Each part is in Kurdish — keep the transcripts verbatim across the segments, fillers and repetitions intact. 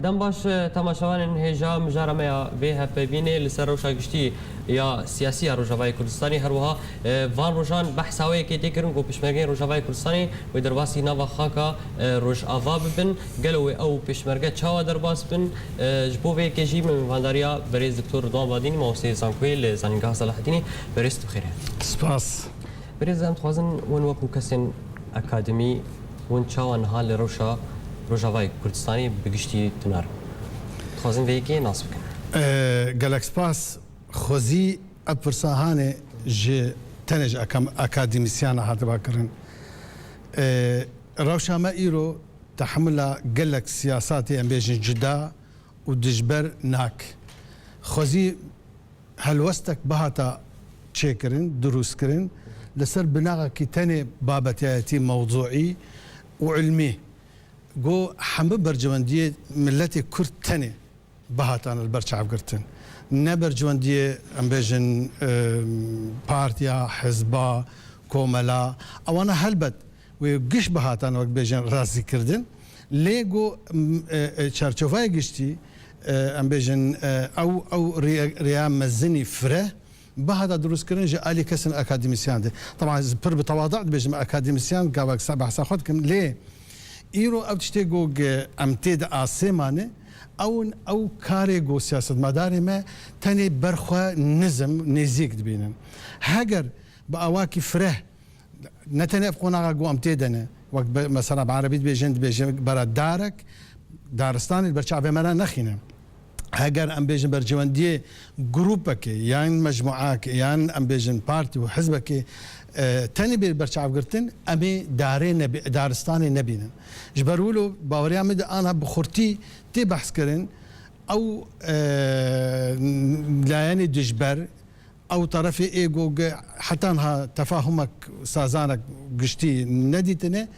Dem baş, e, temaşevanên hêja, mijara me ya vê hevpeyvînê li ser rewşa giştî ya siyasî ya Rojavayê Kurdistanê, her wiha, e, van rojan behsa wê yekê tê kirin ku pêşmergeyên Rojavayê Kurdistanê wê derbasî nava xaka, e, Rojava bibin. Gelo wê ew pêşmerge çawa derbas bin? E, ji bo vê yekê jî me mêvandariya berêz Doktor Ridwan Badînî, mawosteyê zankoyê li Zanîngeha Selahedînê. Berêz tu bi xêr hatiye. Spas. Berêz, em dixwazin win wekû kesên akademî, win çawa niha li rewşa Rojavayê Kurdistanê bi giştî dinarin? Dixwazin vê yekê nas bikin. Ee, gelek spas. Xwezî ev pirsa hanê ji tenê ji akam-, akademîsyana hatiba kirin. Ee, rewşa me îro tehemila gelek siyasatê, em bêjin, cuda û dijber nak. Xwezî helwestek bihata çêkirin, dirûstkirin, li ser binaxekî tenê babetiyayetî, mewzûî û ilmî. Go hemû bercewendiyê miletê Kurd tenê bihatane li ber çav girtin. Ne bercewendiyê, em bêjin, e, partiya, hizba, komela, ewana helbet wê giş bihatane, wek bêjin, razî kirdin. Lê go, m, e, e, çarçovaya giştî, e, em bêjin, e, ew, ew rêya, rêya mezinî fireh bihata dirûstkirin ji alî kesên akademîsyan de. Taban ez pir bi tewadu dibêjim, akademîsyan gavek se behsa xwe dikim, lê îro ev tiştê go ge em tê de asê mane, ew, ew karê go siyasetmedarê me tenê ber xwe nizm, nêzîk dibînin. Heger bi awakî fireh, ne tenê ev qonaxa ku em tê de ne. Wek be-, mesela bi erebî dibêjin, dibêjin bera darek, daristanê li ber çavê me re nexîne. Heger em bêjin bercewendiyê grûpekê, yan mecmuakê, yan em bêjin partî û hizbekê, e, tenê bê berçavgirtin, em ê darê nebî-, daristanê nebînin. Ji ber wilo baweriya min de anha bi xurtî tê behs kirin, ew, e, layenê dijber, ew terefê ê go ge-, heta niha tefahumek, sazanek giştî nedîtine,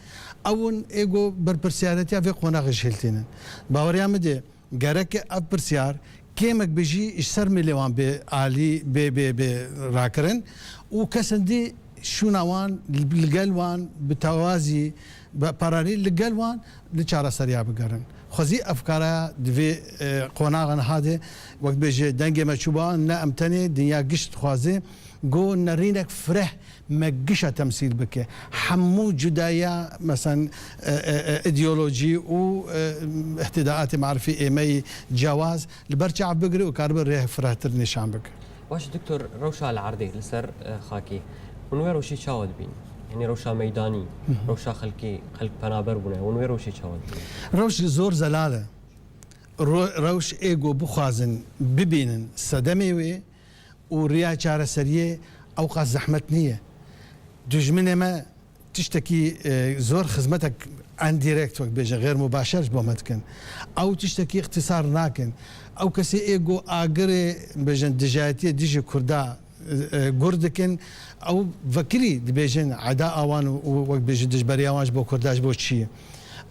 ew in ê go berpirsiyaretiya vê qonaxê jihiltînin. Baweriya min de gereke ev pirsyar kêmek bi jî ji ser milê wan bê alî, bê, bê, bê rakirin û kesên dî şûna wan, li gel wan bi tewazî, bi paralîl li gel wan li çareseriya bigerin. Xwezî ev kara di vê, e, qonaxa niha de, wek bêje, dengê me çûba, ne em tenê, dinya giş dixwaze, go nerînek fireh me gişa temsîl bike. Hemû cudaya, mesen, e, e, e, îdeolojî û, e, îhtîdaatê marifî êmeyî cewaz li ber çav bigire û karibe rêh firehtir nîşan bike. Baş, Doktor, rewşa li erdê, li ser, e, xakê, hûn wê rewşê çawa dibînin? Yanî rewşa meydanî, Hı hı. rewşa xelkê, xelk penaber bûne, hûn wê rewşê çawa dibînin? Rewş zor zelal e. Ro-, rewş ê go bixwazin bibînin sedemê wê û riya çareseriyê ewqas zehmet niye. Dijminê me tiştekî, e, zor xizmetek endirekt, wek bêjin, xêr mubaşer ji bo me dikin. Ew tiştekî îxtîsar nakin. Ew kesê ê go agirê, bêjin, dijayetiyê dijî Kurda, e, e, gur dikin. Ew vekirî dibêjin eda awan û, û wek bêjin dijberiya wan ji bo Kurda ji bo çi?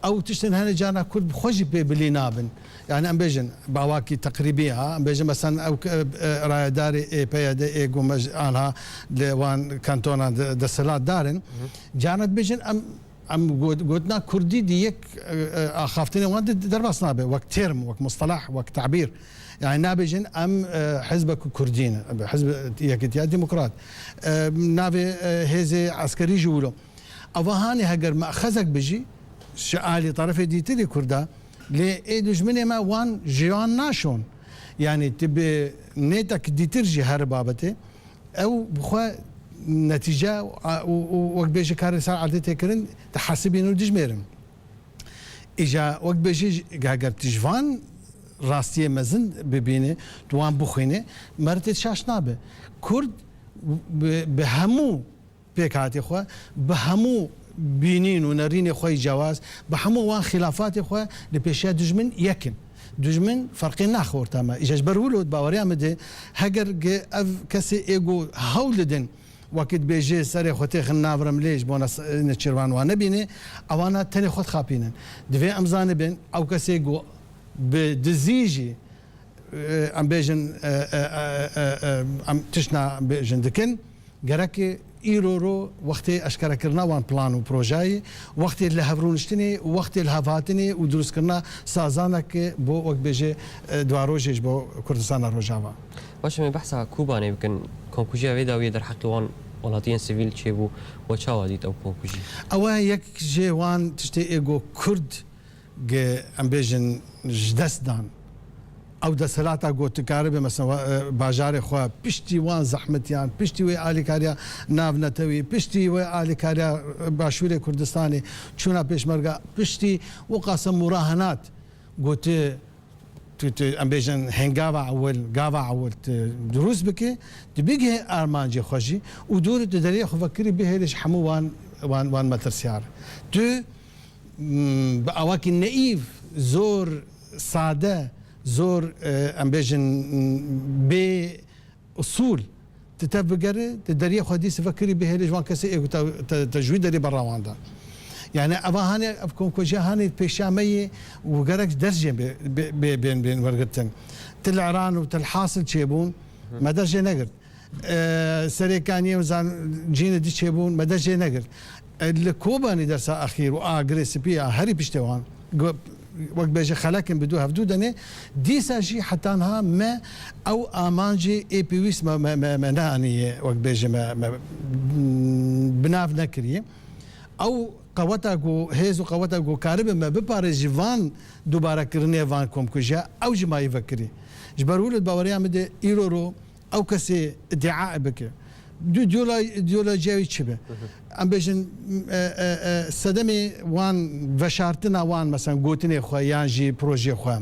Ew tiştin hene carna Kurd bi xwe jî pê bilî nabin. Yani em bêjin, bawakî teqrîbî ha, em bêjin, mesela ew, e, e, rayedarê ê P Y D ê ku me ji anha li wan kantonan de, desthilatdar in. Hı hı. Carna dibêjin, em, em got-, gotina Kurdî di yek, e, e, axaftinê wan de derbas nabe, wek term, wek mustelah, wek tabîr. Yani nabêjin, em, e, hizbek Kurdî ne, hizb Yekîtiya Demokrat. E, navê, e, hêzê eskerî jî wilo. Ava hanê heger mexezek bijî, ji alî terefê dîtirî Kurda, lê ê dijminê me wan ji wan naşon. Yanî tu bi nêtek dîtir jî her babetê, ew bi xwe netîce a, û, û wek bêjî karê ser erdê tê kirin, dihesibîn û dijmêrin. Îja wek bêjî, heger tu ji van rastiyê mezin bibînî, tu wan bixwînî, meriv tê şaş nabe. Kurd bi, bi hemû pêkhatê xwe, bi hemû bînîn û nerînê xwe yî cewaz, bi hemû wan xîlafatê xwe li pêşiya dijmin yek in. Dijmin ferqê naxe orta me. Îja ji ber wilo di baweriya min de, heger ge ev kesê ê ku hewl didin, wekî dibêje serê xwe têxin nav remlê ji bo nes-, nêçîrvan wan nebîne, ewana tenê xwe dixapînin. Divê em zanibin, ew kesê ku bi dizî jî, e, em bêjin, e, e, em tiştna bêjin dikin, gerek Îro ro wextê eşkerekirina wan plan û projeyê, wextê li hev rûniştinê, wextê li hev hatinê û dirustkirina sazanek bo, wek bêje, e, duarojê ji bo Kurdistana Rojava. Baş e, em ê behsa Kobanê bikin. Komkujiya vê dawiyê derheqê wan welatiyên sivîl çêbû. We çawa dît ew komkujî? Ew e yek ji wan tiştê ê go Kurd gi, em bêjin, ji dest dan. Ew desthilata go tu karibe, mesela, e, bajarê xwe piştî wan zehmetiyan, piştî wê alîkariya navnetewî, piştî wê alîkariya, e, Başûrê Kurdistanê, çûna Pêşmerga, piştî û qasem murahenat go tu, tu, tu, em bêjin, hengava ewil, gava ewil tu dirûst bike, tu bigihê armancê xwe jî û dûrî tu deriyê xwe vekirî bihêlî ji hemû wan, wan, wan metirsiyar. Tu m, bi awakî neîv, zor sade, zor, e, em bêjin, m, bê usûl, tu tev bigere, tu deriyê xwe dîs vekirî bihêlî ji wan kesê ê ku te, te, te ji wî derî berra wan da. Yani eva hanê, ev komkujiya hanê pêşiya me yê û gerek ders jê bê, bê, bê, bên, bên wergirtin. Til Îran û Til Hasil çêbûn, me dest jê negirt. E, Serêkaniyê û zan-, cînê dî çêbûn, me dest jê negirt. E, li Kobanî dersa exîr û a Girê Spî ya herî piştê wan, go-, wek bêje xelekin bi dû hevdû denê, dîsa jî heta niha me ew amancê ê pêwîst me, me, me, me neaniye, wek bêje me, me, bi nav nekiriye. Ew qeweta ku, hêz û qeweta ku karibe me biparêz ji van dubarekirinê van komkujiya, ew ji mayî vekirî. Ji ber wilo di baweriya min de îro ro ew kesê îdia bike. Du ideolo-, ideolojiya wî çi be? Em bêjin, e, e, e, sedemê wan veşartina wan, mesela gotinê xwe yan jî projeyê xwe,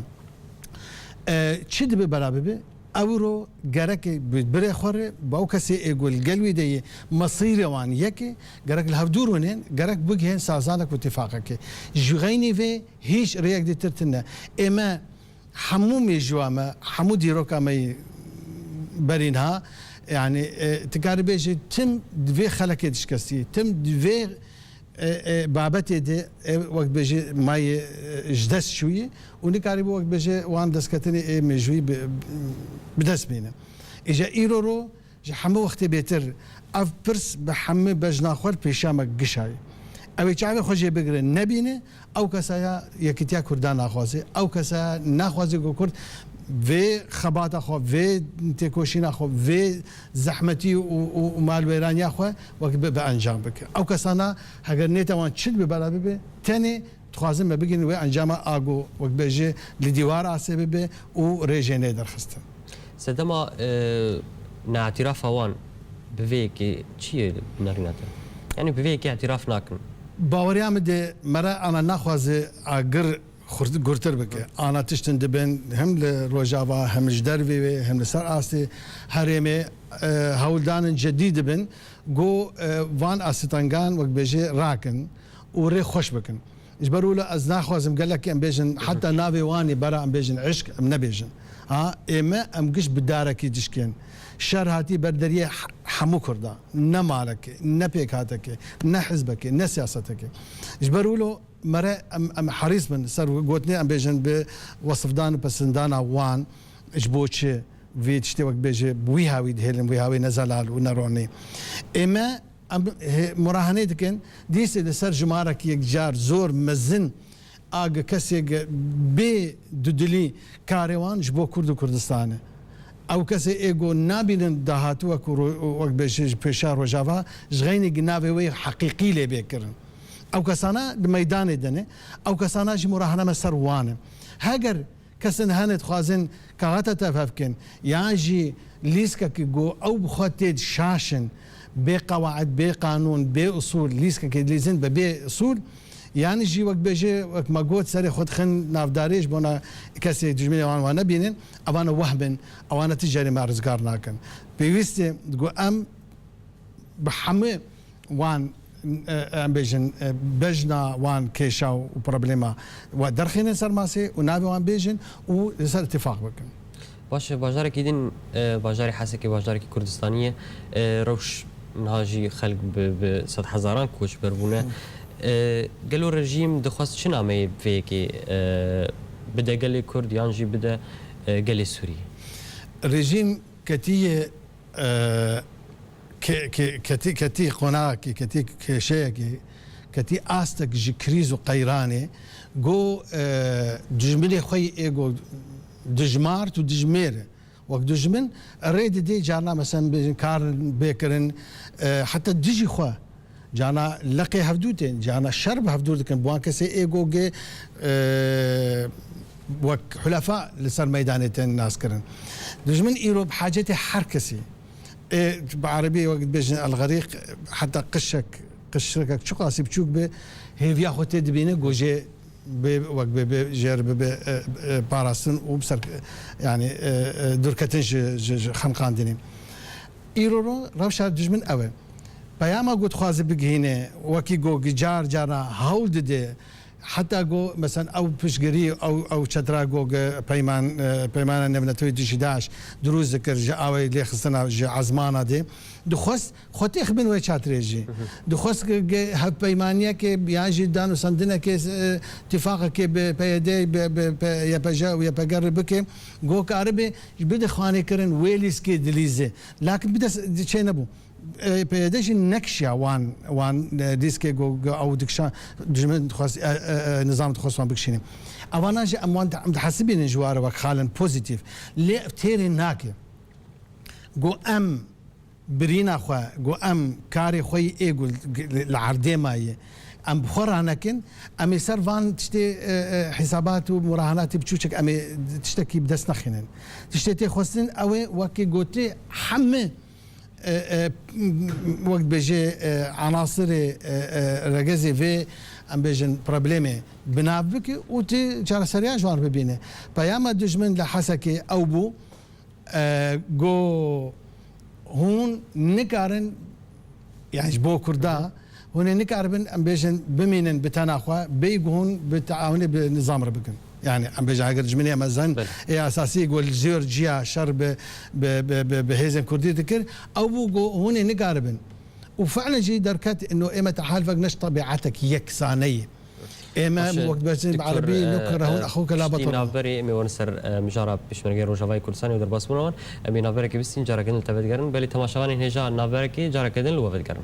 e, çi dibe bela bibe? Ewro gerek bi birê xwe re, bi ew kesê ê ku li gel wî de yê, mesîrê wan yek e, gerek li hev dûr rûnên, gerek bigihên sazanek û tifaqekê. Ji xeynî vê hîç rêyek dîtir tune. Ê me hemû mêjûya me, hemû dîroka me yî berî niha, yani, e, tu karî bêjî tim di vê xelekê dişkestî, tim di vê, e, e, babetê de, e, wek bêjî mayê, e, ji dest çûyî û nikarî bû wek bêjî wan destketinê ê mêjûyî bi, bi dest bîne. Îja îro ro, ji hemû wextê bêtir ev pirs bi hemû bejna xwe li pêşiya me gişayî. Ew ê çavê xwe jê bigire, nebîne, ew kesaya yekîtiya Kurdan naxwaze, ew kesaya naxwaze ku Kurd vê xebata xwe, vê têkoşîna xwe, vê zehmetî û, û, û malwêraniya xwe wek bi, bi encam bike. Ew kesana heger nêtewan çi bi bela bibe, tenê dixwazin me bigihînin wê encama a ku wek bêje li dîwar asê bibe û rê jê nê derxistin. Sedema, e, neetîrafa wan bi vê yekê çi ye li nerîna te? Yani bi vê yekê îtîraf nakin. Baweriya min de mere ana naxwaze agir xurt-, gurtir bike. Ana tiştin dibin hem li Rojava hem ji dervê wê hem li ser astê herêmê, e, hewldanin cedî dibin ku, e, van astengan wek bêje rakin û rê xweş bikin. Ji ber wilo ez naxwazim gelek em bêjin, heta navê wan ê bera em bêjin eşq, em nebêjin. Ha, ê me em giş bi darekî dişkên. Şer hatî ber deriyê he-, hemû Kurda. Ne malekê, ne pêkhatekê, ne hizbekê, ne siyasetekê. Ji ber wilo mere em, em herîs bin ser gotinê em bêjin bi wesifdan û pesindana wan ji bo çi vê tiştê wek bêje bi wî hawî dihêlin, wî hawî ne zelal û ne ronî. Ê me Em, he, murahenê dikin, dîsê li ser jimarek yekcar zor mezin a gi kesê gi bê dudilî karê wan ji bo Kurd û Kurdistan e. Ew kesê ê go nabînin dahatû wek ro-, wek bêje ji pêşa Rojava, ji xeynî gi navê wê heqîqî lê bê kirin. Ew kesana di meydanê de ne, ew kesana jî murahene me ser wan e. Heger Kesin hene dixwazin kaxeta tev hev kin, yan jî lîskekî ku ew bi xwe tê şaş in, bê qewaid, bê qanûn, bê usûl, lîskekê dilîzin be bê usûl, yan jî wek bêje, wek me got, serê xwe dixin navdarê ji bona kesê dijminê wan wan nebînin, ewana wehm in, ewana ti carê me rizgar nakin. Pêwîst e ku em bi hemû wan, e, em bêjin, e, bejna wan kêşa û problema we derxînin ser masê û navê wan bêjin û li ser îtîfaq bikin. Baş e, bajarekî din, e, bajarê Hesekê bajarekî Kurdistanî ye. E, rewş niha jî xelk bi, bi sedhezaran koçber bûne. Hı. E, gelo rejîm dixwest çi nameyê vê yekê, e, bide gelê Kurd yan jî bide, e, gelê Sûrî? Rejîm ketiye, e, ke-, ke-, ketî, ketî qonaxekî, ketî kêşeyekî, ketî astek ji krîz û qeyranê, go, e, dijminê xwe yê ê go dijmart û dijmêr e. Wek dijmin rê didê, carna mesela bêjin kar bê kirin, e, heta dijî xwe. Carna leqê hevdû tên, carna şer bi hevdû dikin. Bi wan kesê ê go ge, e, wek hulefa li ser meydanê tên nas kirin. Dijmin îro bi hacetê her kesî. Ê, bi erebî wek dibêjin el-xerîq, heta qişek, qişrekek çiqasî biçûk be, hêviya xwe tê dibîne, go jê bê, wek bê, bê jêr bibe, e, e, parastin û bi ser, yanî, e, e, dûrketin ji, ji, ji xeniqandinê. Îro ro rewşa dijmin ew e. Peyama ku dixwaze bigihîne, wekî go car carna hewl dide, heta go, mesela, ew piştgirî, ew, ew çetra go ge peyman, e, peymana navnetewî dijî DAIŞ dirûst dikir, ji awê lêxistina ji ezmana de. Dixwest xwe têx bin wê çatirê jî. Dixwest ge, ge hevpeymaniyeke yan jî danûstandineke, e, tifaqeke bi P Y D, bi, bi, bi Y P J û Y P G re bike, go karibe bide xanê kirin wê lîskê dilîze. Lakin bide s-, çê nebû. E, P Y D jî nekişiya wan, wan, e, lîskê go, go ew dikişa, dijmin dixwest, e, e, e, nizam dixwest wan bikişîne. Evana jî em wan di, em dihesibînin ji ware wek xalên pozîtîf. Lê ev têrê nake. Go em birîna xwe, go em karê xwe yê ê go li, li erdê maye, em bi xwe ranekin, em ê ser van tiştê, e, e, hîsabat û murahenatê biçûçek em ê tiştekî bi dest nexînin. Tiştê tê xwestin ew ê wekî gotê hemî, e, e, wek dibêje, e, anasirê, e, e, regezê vê, em bêjin, problemê bi nav bike û tê çareseriya ji wan re bibîne. Peyama dijmin li Hesekê ew bû, e, go hûn nikarin, yani ji bo Kurda, hûn ê nikaribin, em bêjin, bimînin bi tena xwe, bêyî ku hûn bi teawunê bi nizam re bikin. Yani em bêjin, eger dijminê mezin Belê. ê esasî ku li zor ciya şer bi, bi, bi, bi, bi hêzên Kurdî dikir, ew bû ku hûn ê nikaribin. Û fi'len jî derket, ino ê me tehalfek ne ji tebiatek yeksane ye. Ê me Baş e, wek dibêjin bi Doktor, erebî, e, nukre hûn e, exûke la piştî betel. Navberê em ê werin ser, e, mijara pêşmergeyên Rojavayê Kurdistaniye û derbasbûna wan. Em ê navberekê bistînin, carekê din li te vedigerin. Belê temaşevanên hêja navberekê carekê din li we vedigerin.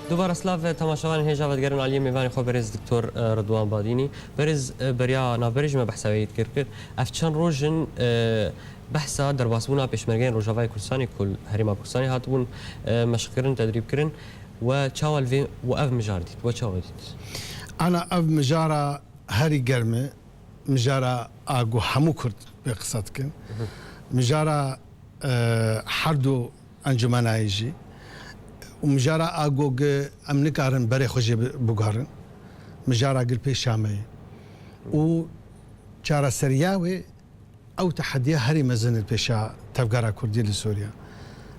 Dubare silav, temaşevanên hêja vedigerin aliyê mêvanê xwe berêz Doktor, e, Ridwan Badînî. Berêz, e, beriya navberê jî me behsa wê yê dikir kir. Ev çend roj in, e, behsa derbasbûna pêşmergeyên Rojavayê Kurdistanê ku li Herêma Kurdistanê hatibûn, e, meşqkirin, tedrîbkirin. We çawa li vê, we ev mijar dît? We çawa dît? Ana ev mijara herî germ e. Mijara a ku hemû Kurd pê qise dikin. Mijara, e, her du encûmenayê jî û mijara a ku em nikarin berê xwe jê bi-, biguherin. Mijara gil pêşa me ye. Û çareseriya wê ew tehediya herî mezin li pêşa tevgera Kurdî li Sûriye.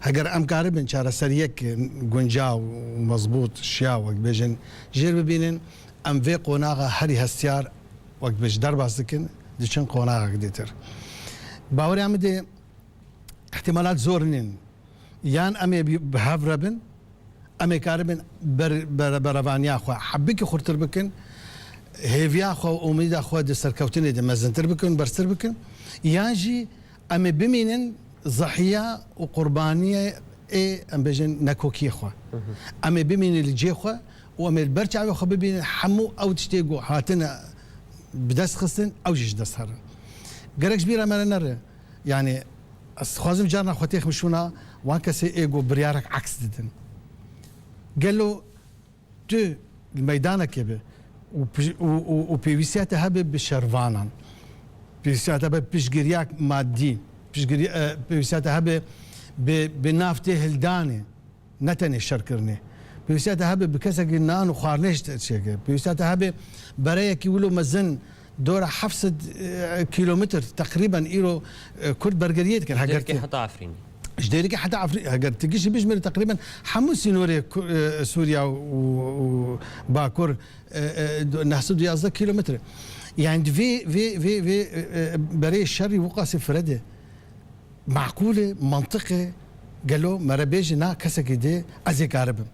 Heger em karibin çareseriyek guncaw û mezbût, şiyaw, wek bêjin, jêr bibînin, em vê qonaxa herî hestiyar wek bêj derbas dikin, diçin qonaxek dîtir. Bawerê min dê ihtimalat zor nîn. Yan em ê bi, bi hev re bin, em ê karibin ber-, ber-, berevaniya xwe hebikî xurtir bikin, hêviya xwe û umîda xwe di serkeftinê de mezintir bikin, berstir bikin, yan jî em ê bimînin zehiya û qurbaniyê ê, em bêjin, nekokiyê xwe. Em ê bimînin li cê xwe û em ê li ber çavê xwe bibînin hemû ew tiştê ku hatine bi dest xistin, ew jî ji dest herin. Gerek ji bîra me re nere. Yani, ez dixwazim carna xwe têxim şûna wan kesê ê ku biryarek aks didin. Gelo tu li meydanekê be û pij-, û, û, û pêwîstiya te hebe bi şervanan, pêwîstiya te hebe piştgiriyak madî, piştgirî-, e, pêwîstiya te hebe bi, bi nav têhildanê, ne tenê şerkirinê. Pêwîstiya te hebe bi kesekî nan û xwarinê ji te çêke. Pêwîstiya te hebe bereyekî wilo mezin Dora heft sed, e, kilometr teqrîben îro, e, Kurd bergeriyê dikin. Heger Dêrikê tu heta Efrînê. Ji Dêrikê heta Efrî-, heger tu giştî bijmêrî teqrîben hemû sînorê Ku-, e, Sûriya û, û Bakur, e, e, neh sed û yazdeh kilometre. Yani vê, vê, vê, vê, e, e, berê şerî wiqasî firede. Meqûl e, mantiq e, gelo mere bêje na kesekî dê ez ê karibim.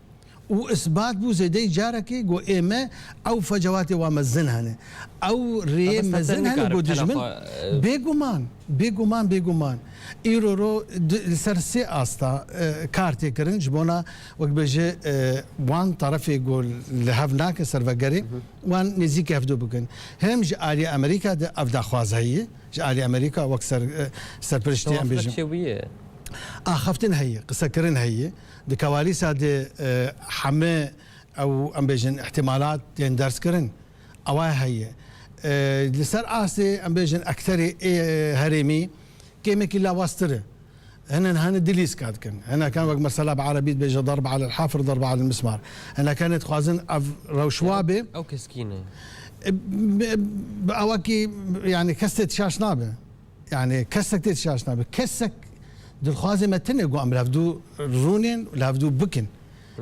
Û isbat bû zêdeyî carekê ku ê me ew fecewatê wa mezin hene. Ew rêyê mezin hene ku dijmin. Bêguman, bêguman, bêguman. Îro ro di-, li ser sê asta, e, kar tê kirin ji bona wek bêje, e, wan tarafê ku li hev nake servegerê, wan nêzîkî hevdû bikin. Hem ji aliyê Amerîka de ev daxwaz heye, ji alî Amerîka wek ser, e, serpiriştê em bêjin. Axaftin heye, qisekirin heye. Di kewalîsa de, e, heme ew, em bêjin, îhtîmalat tên derskirin. Ewa heye. E, li ser astê, em bêjin, ekterê ê herêmî kêmekî lawaztir e. Hene, hene dilîska dikin. Hene kan wek mesela bi erebî dibêje darbe alel hafir, darbe alel mismar. Hene kan dixwazin ev rewş wa bê. Ew keskîn e. E, bi, bi awakî, yani kes tê şaş nabe. Yani kesek tê şaş nabe. Kesek dilxwazê me tine ku em li hevdû rûnên, li hevdû bikin.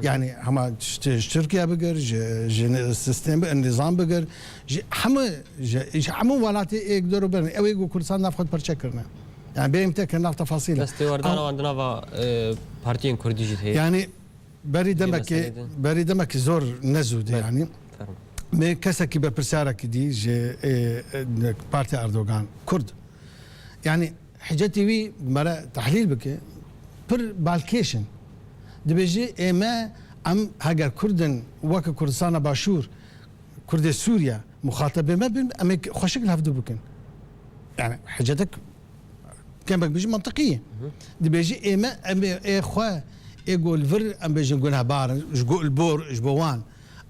Yani hema ji, ji Tirkiye bigir, ji, ji sistem bi-, nizam bigir, ji hemû, ji, ji hemû welatê êk dor û ber, ew ê ku Kurdistan nav xwe parçe kirine. Yani bêhim te kir nav tefasîl. Destê werdana wan di nava, e, partiyên Kurdî jî heye. Yani berî demekê, meselê de. Berî demekê zor ne zû de yani. Fermo. Me kesekî berpirsarekî dî ji, e, e, Partiya Erdogan, Kurd. Yani hicetê wî mere tehlîl bike, pir balkêş in. Dibêje, ê me, em heger Kurd in, weke Kurdistana Başûr, Kurdê Sûriye, muxatebê me bin, em ê xweşik li hevdû bikin. Yani hicetek kemek bijî mantiqî ye. Dibêje, ê me, em ê, ê xwe, ê ku li vir, em bêjin gunehbar in, ji go-, li bor, ji bo wan.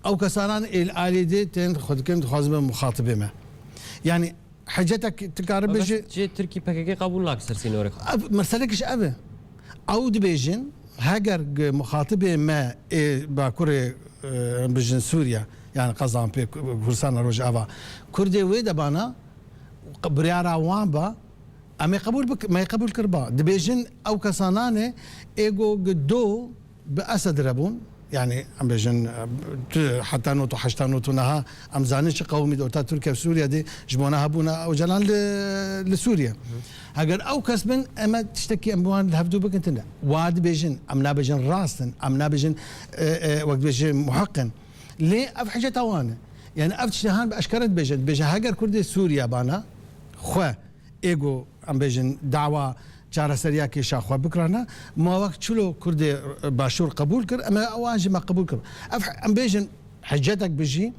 Ew kesanan ê li alî dê tên xwe dikin, dixwazin bin muxatibê me. Yani Hecetek tu kare bêjî. Cê Tirkî P K K qebûl nake ser sînorê xwe. Ev meselekî ji ev e. Ew dibêjin, heger g-, muxatibê me ê Bakurê, e, em bijin Sûriye, yani Qezanpê, Kurdistana Rojava, Kurdê wê de bana, q-, biryara wan ba, em ê qebûl bik-, me yê qebûl kir ba. Dibêjin ew kesanane ê go gi do bi Esed re bûn. Yani em bêjin, tu heta not û heşta not û neha em zanin çi qewimî di orta Tirkiye û Sûriye de ji bona hebûna Ocalan li, li Sûriye. Heger ew kes bin, em ê tiştekî em bi wan li hevdû bikin tune. Wa dibêjin, em nabêjin rast in, em nabêjin, e, e, wek dibêjin muheq in. Lê ev hiceta wan e. Yani ev tiştê han bi eşkere dibêje. Dibêje heger Kurdê Sûriye bana xwe ê go, em bêjin, dawa çareseriya kêşa xwe bikirana, ma wek çilo Kurdê Başûr qebûl kir, em ê wan jî me qebûl kir. Ev, em bêjin, hecetek bijî,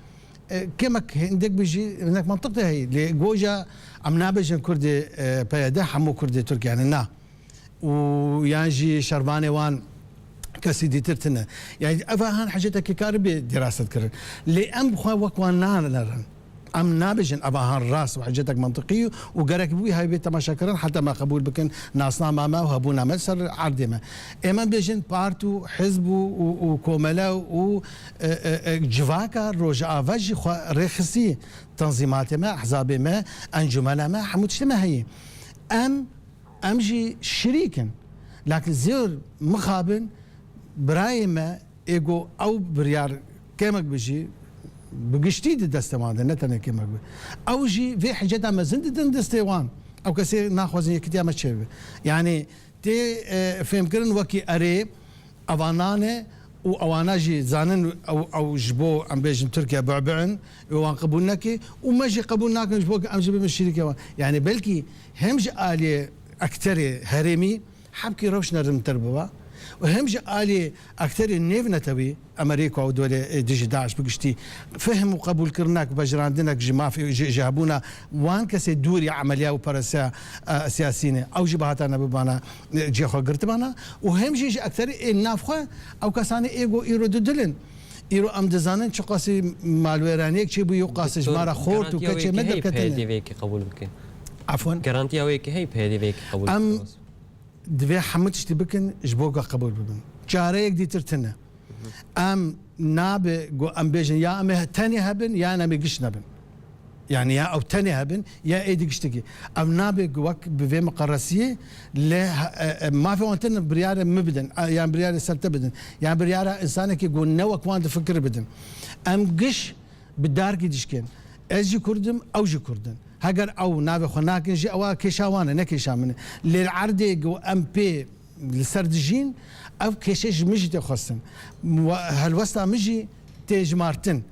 e, kêmek hindik bijî, hinek mantiq de heye. Lê goja em nabêjin Kurdê, e, P Y D, hemû Kurdê Tirkiye ne. Na. Û yan jî şervanê wan kesî dîtir tune. Yani ev han hecetekî karibê diraset kirin. Lê em bi xwe wek wan nanerin. Em nabêjin eva han rast û hecetek mantiqî û gerek bi wî hevê temaşe kirin heta me qebûl bikin nasnama me û hebûna me ser erdê me. Ê me bêjin part û hizb û, û, û komele û, e, e, e, civaka Rojava jî xwe rêxistî, tenzîmatê me, ehzabê me, encûmena me, hemû tiştê me heye. Em Em jî şirîk in. Lakin zêr mixabin birayê me ê go ew biryar kemek bi jî bi giştî di destê wan de, ne tenê kemek bi. Ew jî vê hiceta mezin didin destê wan. Ew kesê naxwazin yekitiya me çêbibe. Yani tê, e, fêmkirin wekî erê, evanan e û ewana jî zanin ew, ew ji bo, em bêjin, Tirkiye bu'bi in, û wan qebûl neke û me jî qebûl nakin ji bo ku em jî bibin şirîkê wan. Yani belkî hem ji aliyê ekterê herêmî hebkî rewş nerimtir biba û hem ji aliyê ekterê nêvnetewî, Amerîka û dewlê, e, dijî DAIŞ bi giştî, fehm û qebûlkirinek, vejirandinek ji mafê, ji, ji hebûna wan kesê dûrî emeliya û peresiya, e, siyasî ne. Ew jî bi hata nebibana, e, cihê xwe girtibana û hem jî ji ekterê ê navxwe, ew kesanê ê go îro dudilin. Îro em dizanin çiqasî malwêraniyek çêbûye û qasî ji me re xort û keçê me derketine. P Y D vê yekê qebûl bike. Afwan? Garantiya wê yekê heye P Y D vê yekê qebûl bike? Em divê hemû tiştî bikin ji bo ku qebûl bibin. Çareyek dîtir tune. Em nabe ku em bêjin ya em ê tenê hebin, yan em ê giş nebin. Yani ya ew tenê hebin ya êdî giştikî. Ev nabe ku wek bi vê miqeresiyê lê he-, e, e, mafê wan tune biryarê min bidin, e, yan biryarê ser te bidin, yan biryara însanekî ku ne wek wan difikir bidin. Em giş bi darkî dişkên. Ez jî Kurd im, ew jî Kurd in. Heger ew navê xwe nakin jî, ewa kêşa wan e, ne kêşa min e. Lê li erdê ku em pê li ser dijîn, ev kêşe ji min jî tê xwestin. Wa-, helwesta min jî tê jimartin.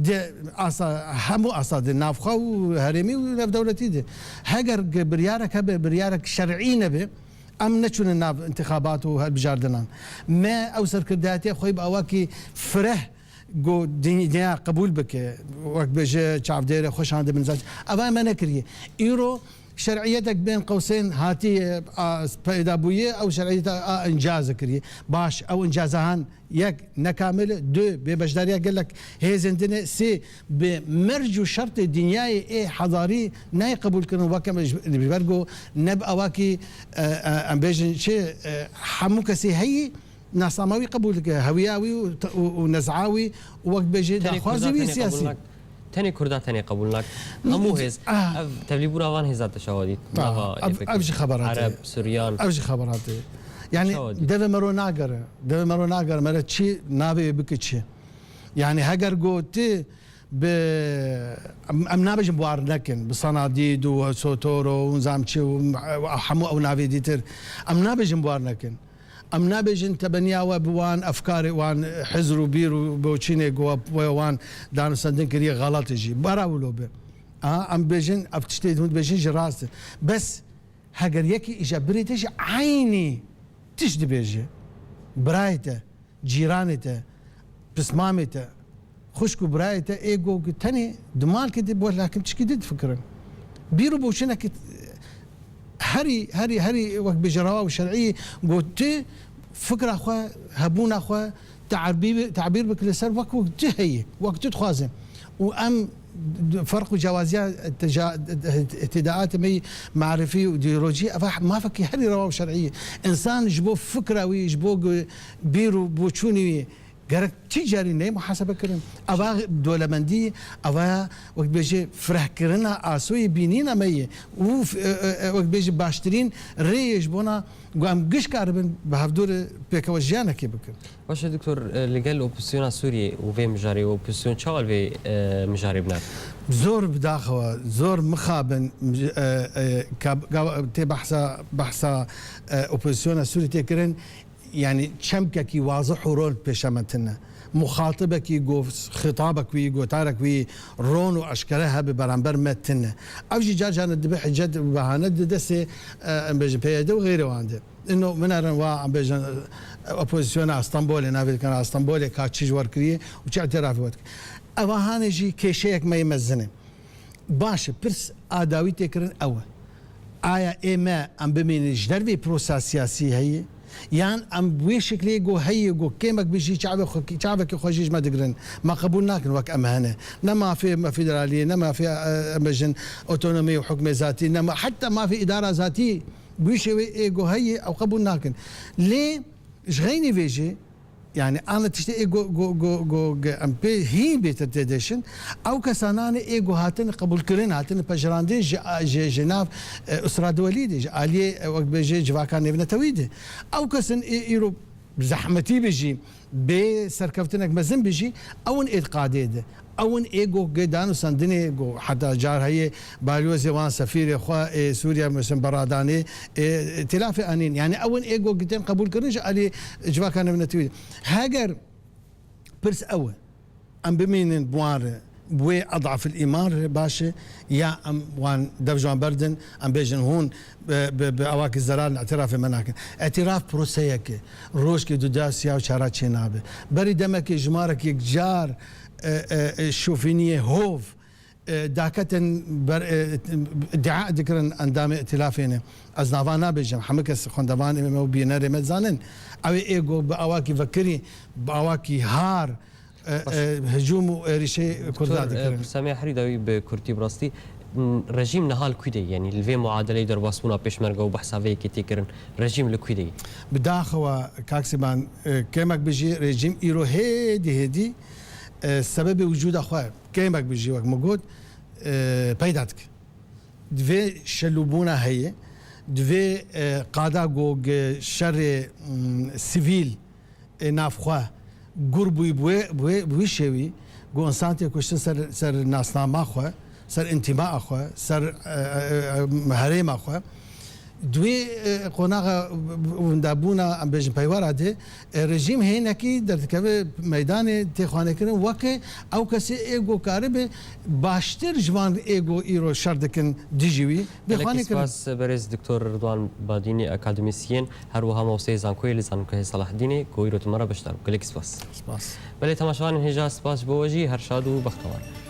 Di asa, hemû asa di navxwe û herêmî û navdewletî de. Heger ge-, biryarek hebe, biryarek şer'î nebe, em neçûne nav intixabat û hilbijardinan. Me ew serkirdayetiya xwe bi awakî fireh go dinya qebûl bike. Wek bêje çavdêrê xwe şandibin zaten. Eva me nekiriye. Îro şer'iyetek bên qewsên hatiye, a, peyda bûye, ew şer'iyeta a incaze kiriye. Baş, ew incaza han yek nekamil e, du bê beşdariya gelek hêzên din e, sê bi merc û şertê dinyayê ê hedarî nayê qebûl kirin, weke me ji, ji ber ku ne bi awakî, e, e, em bêjin çi, e, hemû kesî heyî nasnama wî qebûl dike, hewiya wî û te-, û, û nez'a wî û wek bêjê Tenê daxwazê Kurda wî tenê siyasî. qebûl nak-, tenê Kurda tenê qebûl nak. Hemû hêz. Ah. Ev tevlîbûna van hêza te şawa dît. Tamam. Nava Ev, Êpekê. ev ji xeberatê. Ereb, Suryan. Ev ji xeberatê. Yani Çawa dî? Devê mero nagere. Devê mero nagere. Mere çi navê bike çi? Yani heger gotî bi, em, em nabêjin buhar nekin. Bi Sanadîd û Sotoro û nizam çi û hemû ew navê dîtir. Em nabêjin buhar nekin. Em nabêjin tebeniya we bi wan efkarê wan, hizr û bîr û boçînê ku we wan danûsendin kiriye xelet e jî. Bara wilo be. Aha, em bêjin, ev tiştê hûn dibêjin jî rast e. Bes heger yekî îja birê te jî eynî tişt dibêje. Birayê te, cîranê te, pismamê te, xwişk û birayê te ê go ku tenê di malkê de bo lakim çikî di difikirin. Bîr û boçinekî herî, herî, herî wek bêje rewa û şer'î got tu fikra xwe, hebûna xwe te'bî-, te'bîr bike li ser wek, wek tu heye, wek tu dixwaze. Û em ferq û cewaziya teca-, îtîdaatê me yî marifî û îdeolojî, eva mafekî herî rewa û şer'î ye. Însan ji bo fikra wî, ji bo gu-, bîr û boçûnê wî gerek ti carî neyê muhasebe kirin. Eva dolemendî, eva wek bêje firehkirina asoyê bînîna me ye. Û f-, e, e, e, wek bêje baştirîn rê ye ji bona ku em giş karibin bi hevdû re pêkewe jiyanekê bikin. Baş e doktor, e, li gel opozîsyona Sûriyê û vê mijarê û opozîsyon çawa li vê, e, mijarê bine? Zor bi daxewa, zor mixabin, e, e, ka, ka, tê behsa, behsa, e, opozîsyona Sûrî tê kirin, yani çemkekî wazih û ron pêşe me tine. Muxatibekî go, xitabek wî, gotarek wî ron û eşkere hebe beramber me tine. Ev jî car caran dibe hicet û behane di destê, e, em bêjin P Y D û xeyrê wan de. Ino binerin wa, em bêjin, e, opozîsyona Stenbolê, navê dikena Stenbolê, ka çi ji we re kiriye û çi îtirafê we dike. Eva hanê jî kêşeyek me yê mezin e. Baş e, pirs a dawî tê kirin ew e. Aya ê me em bimînin ji dervê prosa siyasî heye? Yan em bi wê şiklê go heye, go kêmek bijî çavê xwe, çavekî xwe jî ji me digirin. Me qebûl nakin wek em hene. Ne mafê me federaliyê, ne mafê, e, em bêjin otonomî û hukmê zatî, ne ma-, heta mafê îdara zatî. Bi wî şêwê ê go heye, ew qebûl nakin. Lê ji xeynî vê jî, yani ana tiştê ê go, go, go, go, ge-, em pê hîn bêtir tê deşin, ew kesananê ê go hatine qebûlkirin, hatine pejirandin ji, ji, ji nav, e, usra duwelî de, ji aliyê, e, wek bêje civaka nêvnetewî de. Ew kesin ê îro zehmetî be jî, bê serkeftinek mezin be jî, ew in ê di qadê de. Ew in ê go ge danûsandinê go, heta car heye balyozê wan, sefîrê xwe ê Sûriye, mesela, beradanê, ê, têlafê anîn. Yani ew in ê go gitên qebûl kirin ji alî civaka nêvnetewî. Heger pirs ew e, em bimînin bi wan re, bi wê edafil îman re baş e, ya em wan dev ji wan berdin, em bêjin hûn bi, bi, bi awakî zelal îtirafê me nakin. Îtiraf proseyek e. Rojkê du da siya û çara çênabe. Berî demekê jimarek yekcar, e, e, e, şofîniyê hov, e, daketin ber, e, îdia dikirin endamê îtilafê ne. Ez nava nabêjim. Hemû kes xwendevanê me û bînerê me zanin. Ew ê go bi awakî vekirî, bi awakî har, e, Baş. e, hicûm û êrîşê Kurda Doktor, e, dikirin. Pirsa me herî dawî bi kurtî bi rastî, m, rejîm niha li kû de ye? Yanî li vê muadeleyê derbasbûna pêşmerge û behsa vê yekê tê kirin, rejîm li kû de ye? Bi daxewa, Kak Sîban, e, kêmek bijî, rejîm îro hêdî hêdî, e, sebebê wicûda xwe, kêmek bijî, wek min got, e, peyda dike. Divê şelûbûna heye, divê, e, qada ku gi şerê, mm, sivîl ê navxwe gur bûyî bi wê, bi wê, bi wî şêwî, ku însan tê kuştin ser, ser nasnama xwe, ser întîmaa xwe, ser, e, e, e, herêma xwe. Di wê, e, qonaxa windabûna, em bêjin, peywara de, e, rejîm hênekî derdikeve meydanê, tê xwanêkirin weke ew kesê ê ku karibe baştir ji van ê ku îro şer dikin dijî wî, bê Gelekî xwanê kirin. Spas, berêz Doktor Ridwan Badînî, akademîsyen, her wiha mamosteyê zankoyê li Zanîngehê Selaheddînê, ku îro tu me re beşdar bû. Gelekî spas. Spas. Belê, temaşevanên hêja, spas ji bo we jî, her şad û bextewar.